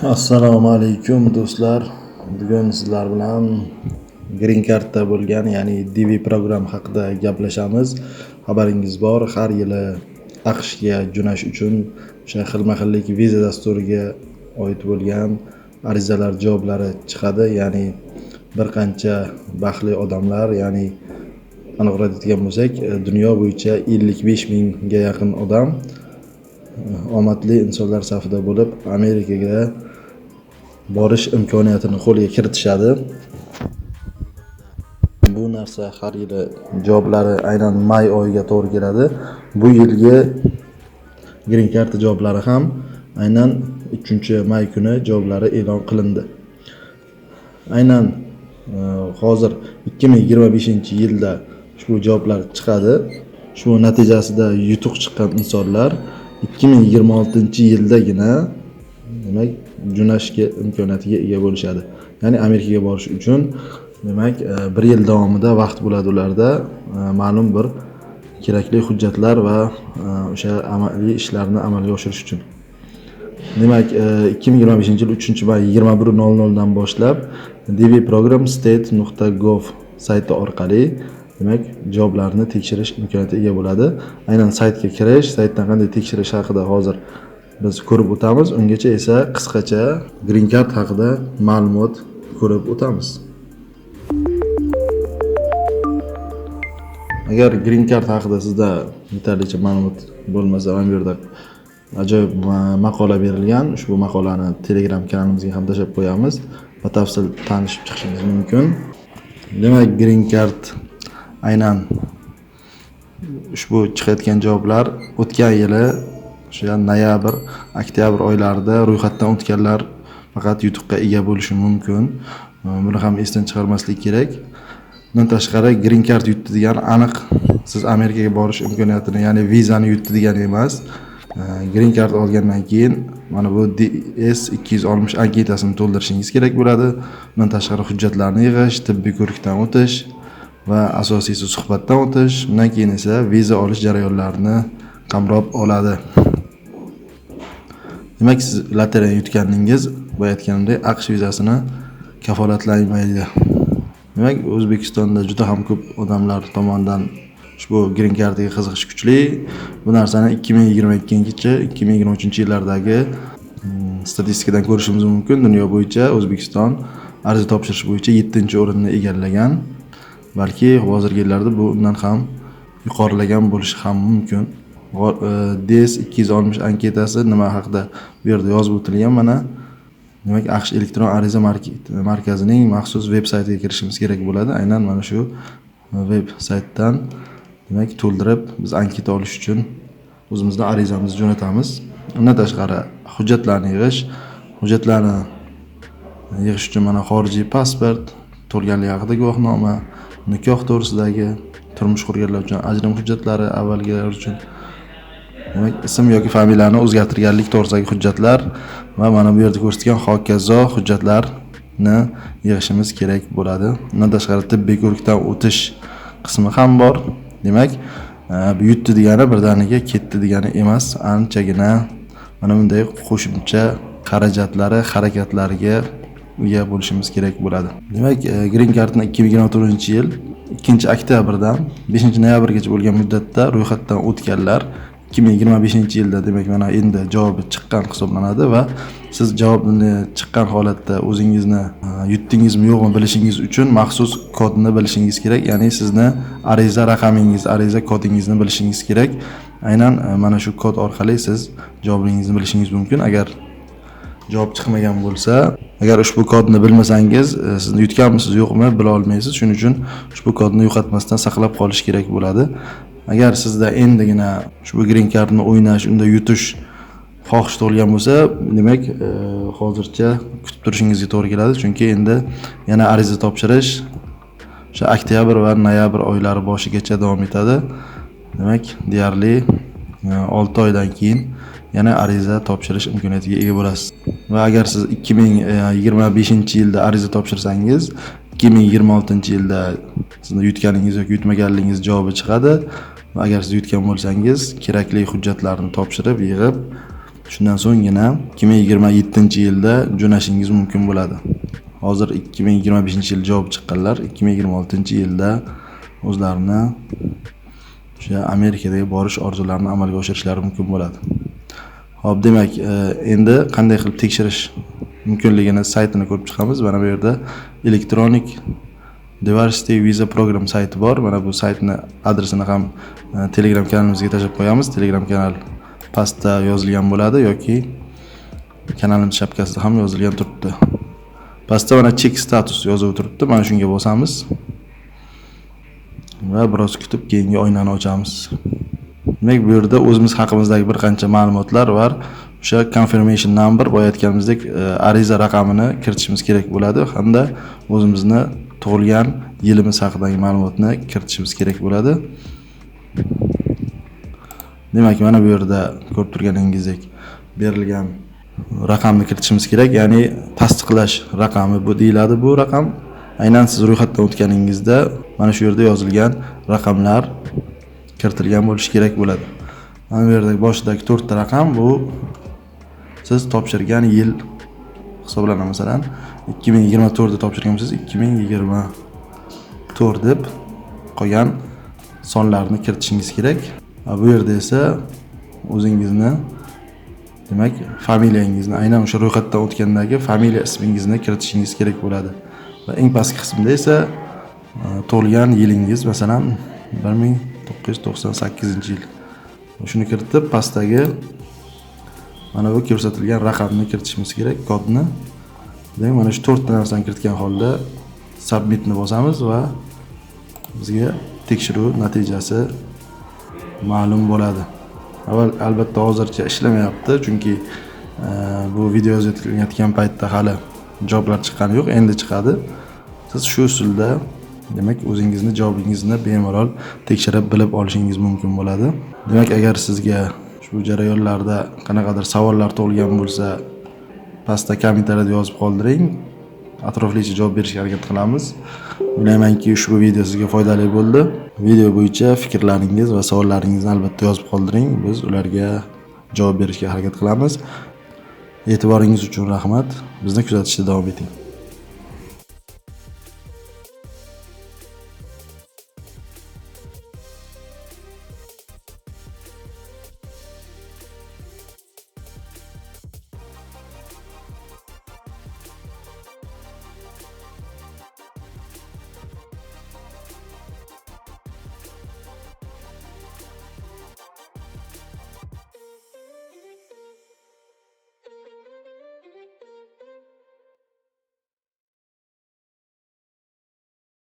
Assalomu alaykum, do'stlar. Bugun sizlar bilan Green Card'da bo'lgan, ya'ni DV program haqida gaplashamiz. Xabaringiz bor, har yili AQShga jo'nash uchun o'sha xilma-xillik viza dasturiga oid bo'lgan arizalar javoblari chiqadi. Ya'ni bir qancha baxtli odamlar, ya'ni aniqroq aytadigan bo'lsak, dunyo bo'yicha 55 mingga yaqin odam omadli insonlar safida bo'lib, Amerikaga borish imkoniyatini qo'lga kiritishadi. Bu narsa har yili javoblari aynan may oyiga to'g'ri keladi. Bu yilgi Green Card javoblari ham aynan 3-may kuni javoblari e'lon qilindi. Aynan hozir 2025-yilda ushbu javoblar chiqadi. Shu natijasida yutuq chiqqan insonlar 2026-yildagina, demak, jo'nashga imkoniyatiga ega bo'lishadi. Ya'ni Amerikaga borish uchun, demak, bir yil davomida vaqt bo'ladi ularda, ma'lum bir kerakli hujjatlar va o'sha amaliy ishlarni amalga oshirish uchun. Demak, 2025-yil 3-may 21:00 dan boshlab dvprogram.state.gov sayti orqali, demak, javoblarni tekshirish imkoniyatiga ega bo'ladi. Aynan saytga kirish, saytdan qanday tekshirish haqida hozir biz ko'rib o'tamiz. Ungacha esa qisqacha Green Card haqida ma'lumot ko'rib o'tamiz. Agar Green Card haqida sizda yetarlicha ma'lumot bo'lmasa, mana bu yerda ajoyib maqola berilgan. Ushbu maqolani Telegram kanalimizga ham tashlab qo'yamiz. Batafsil tanishib chiqishingiz mumkin. Demak, Green Card aynan ushbu chiqayotgan javoblar o'tgan yili o'sha noyabr, oktyabr oylarida ro'yxatdan o'tganlar faqat yutuqqa ega bo'lishi mumkin. Buni ham esdan chiqarmaslik kerak. Bundan tashqari, Green Card yutdi degani aniq siz Amerikaga borish imkoniyatini, ya'ni vizani yutdi degani emas. Green Card olgandan keyin mana bu DS 260 anketasini to'ldirishingiz kerak bo'ladi. Bundan tashqari, hujjatlarni yig'ish, tibbiy ko'rikdan o'tish va asosiysi suhbatdan o'tish, undan keyin esa viza olish jarayonlarini qamrab oladi. Demak, siz lotereya yutganingiz, boya aytganimdek, AQSh vizasini kafolatlamaydi. Demak, O'zbekistonda juda ham ko'p odamlar tomonidan ushbu Green Cardga qiziqish kuchli. Bu narsani 2022, 2023 yillardagi statistikadan ko'rishimiz mumkin. Dunyo bo'yicha O'zbekiston ariza topshirish bo'yicha 7-o'rinni egallagan. Balki hozirgi yillarda bu undan ham yuqorilagan bo'lishi ham mumkin. DS 260 anketasi nima haqida, bu yerda yozib o'tilgan mana. Demak, AQSh elektron ariza markazining maxsus veb saytiga kirishimiz kerak bo'ladi. Aynan mana shu veb saytdan, demak, to'ldirib, biz anketa olish uchun o'zimizni arizamizni jo'natamiz. Undan tashqari, hujjatlarni yig'ish, hujjatlarni yig'ish uchun mana xorijiy pasport, tug'ilganlik haqida guvohnoma, nikoh to'g'risidagi, turmush qurganlar uchun ajrim hujjatlari, avvalgilar uchun, demak, ism yoki familiyani o'zgartirganlik to'g'risidagi hujjatlar va mana bu yerda ko'rsatgan hokazo hujjatlarni yig'ishimiz kerak bo'ladi. Undan tashqari, tibbiy ko'rikdan o'tish qismi ham bor. Demak, bu yutdi degani birdaniga ketdi degani emas, anchagina mana bunday qo'shimcha xarajatlari, harakatlariga ega bo'lishimiz kerak bo'ladi. Demak, Green Cardni 2024-yil 2 oktyabrdan 5 noyabrgacha bo'lgan muddatda ro'yxatdan o'tganlar 2025-yilda, demak, mana endi javobi chiqqan hisoblanadi va siz javobni chiqqan holatda o'zingizni yutdingizmi, yo'qmi bilishingiz uchun maxsus kodni bilishingiz kerak. Ya'ni sizni ariza raqamingiz, ariza kodingizni bilishingiz kerak. Aynan mana shu kod orqali siz javobingizni bilishingiz mumkin. Agar javob chiqmagan bo'lsa, agar ushbu kodni bilmasangiz, sizni yutganmisiz, yo'qmi bila olmaysiz. Shuning uchun ushbu kodni yo'qotmasdan saqlab qolish kerak bo'ladi. Agar sizda endigina ushbu Green Cardni o'ynash, unda yutish xohish tug'ilgan bo'lsa, demak, hozircha kutib turishingizga to'g'ri keladi, chunki endi yana ariza topshirish o'sha oktyabr va noyabr oylari boshigacha davom etadi. Demak, deyarli 6 oydan keyin yana ariza topshirish imkoniyatiga ega bo'lasiz. Va agar siz 2025-yilda ariza topshirsangiz, 2026-yilda sizni yutganingiz yoki yutmaganligingiz javobi chiqadi. Va agar siz yutgan bo'lsangiz, kerakli hujjatlarni topshirib, yig'ib Shundan so'nggina 2027-yilda jo'nashingiz mumkin bo'ladi. Hozir 2025-yil javob chiqqanlar 2026-yilda o'zlarini o'sha Amerikaga borish orzularini amalga oshirishlari mumkin bo'ladi. Xo'p, demak, endi qanday qilib tekshirish mumkinligini saytini ko'rib chiqamiz. Mana bu yerda Electronic Diversity Visa Program sayti bor. Mana bu saytni adresini ham Telegram kanalimizga tashlab qo'yamiz. Telegram kanal pastda yozilgan bo'ladi yoki kanalimiz shapkasida ham yozilgan turibdi. Pastda mana "Check status" yozuvi turibdi. Mana shunga bosamiz. Va biroz kutib, keyingi oynani ochamiz. Demak, bu yerda o'zimiz haqimizdagi bir qancha ma'lumotlar va o'sha confirmation number, boya aytganimizdek, ariza raqamini kiritishimiz kerak bo'ladi hamda o'zimizni tug'ilgan yilimiz haqidagi ma'lumotni kiritishimiz kerak bo'ladi. Demak, mana bu yerda ko'rib turganingizdek berilgan raqamni kiritishimiz kerak, ya'ni tasdiqlash raqami bu deyiladi. Bu raqam aynan siz ro'yxatdan o'tganingizda mana shu yerda yozilgan raqamlar kiritilgan bo'lishi kerak bo'ladi. Mana bu yerdagi boshidagi to'rtta raqam bu siz topshirgan yil hisoblanadi. Masalan, 2024da topshirgan bo'lsangiz, 2024 deb qolgan sonlarni kiritishingiz kerak. Va bu yerda esa o'zingizni, demak, familiyangizni, aynan o'sha ro'yxatdan o'tgandagi familiya ismingizni kiritishingiz kerak bo'ladi. Va eng pastki qismida esa tug'ilgan yilingiz, masalan, 1998-yil. Shuni kiritib, pastdagi mana bu ko'rsatilgan raqamni kiritishimiz kerak, kodni. Demak, mana shu to'rtta narsani kiritgan holda submitni bosamiz va bizga tekshiruv natijasi ma'lum bo'ladi. Avval albatta hozircha ishlamayapti, chunki bu video yozilayotgan paytda hali javoblar chiqqani yo'q, endi chiqadi. Siz shu usulda, demak, o'zingizni javobingizni bemalol tekshirib, bilib olishingiz mumkin bo'ladi. Demak, agar sizga ushbu jarayonlarda qanaqadir savollar tug'ilgan bo'lsa, pastda kommentariyada yozib qoldiring. Atroflicha javob berishga harakat qilamiz. O'ylaymanki, ushbu video sizga foydali bo'ldi. Video bo'yicha fikrlaringiz va savollaringizni albatta yozib qoldiring. Biz ularga javob berishga harakat qilamiz. E'tiboringiz uchun rahmat. Bizni kuzatishda davom eting.